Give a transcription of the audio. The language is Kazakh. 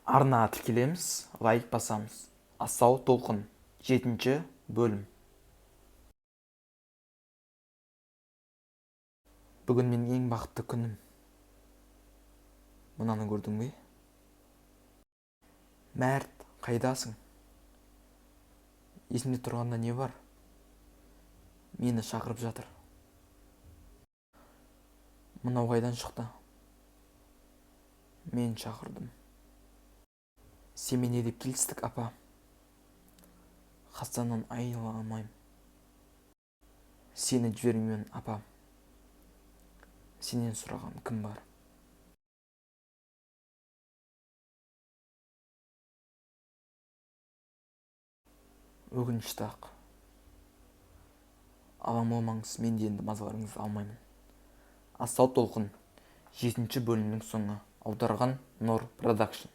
Арнаға тіркелеміз, лайк басамыз. Асау толқын, жетінші бөлім. Бүгін менің ең бақытты күнім. Мынаны көрдің бе? Мәрт, қайдасың? Есімде тұрғанда не бар? Мені шақырып жатыр. Мынау қайдан шықты? Мен шақырдым. Сенімен не деп келістік, апа? Хасаннан айырыла алмаймын. Сені жібермеймін, апа. Сенен сұраған кім бар? Өкінішті-ақ. Алаңдамаңыз, мен де енді мазаларыңызды алмаймын. Асау толқын, жетінші бөлімнің соңы. Аударған Нұр Продакшн.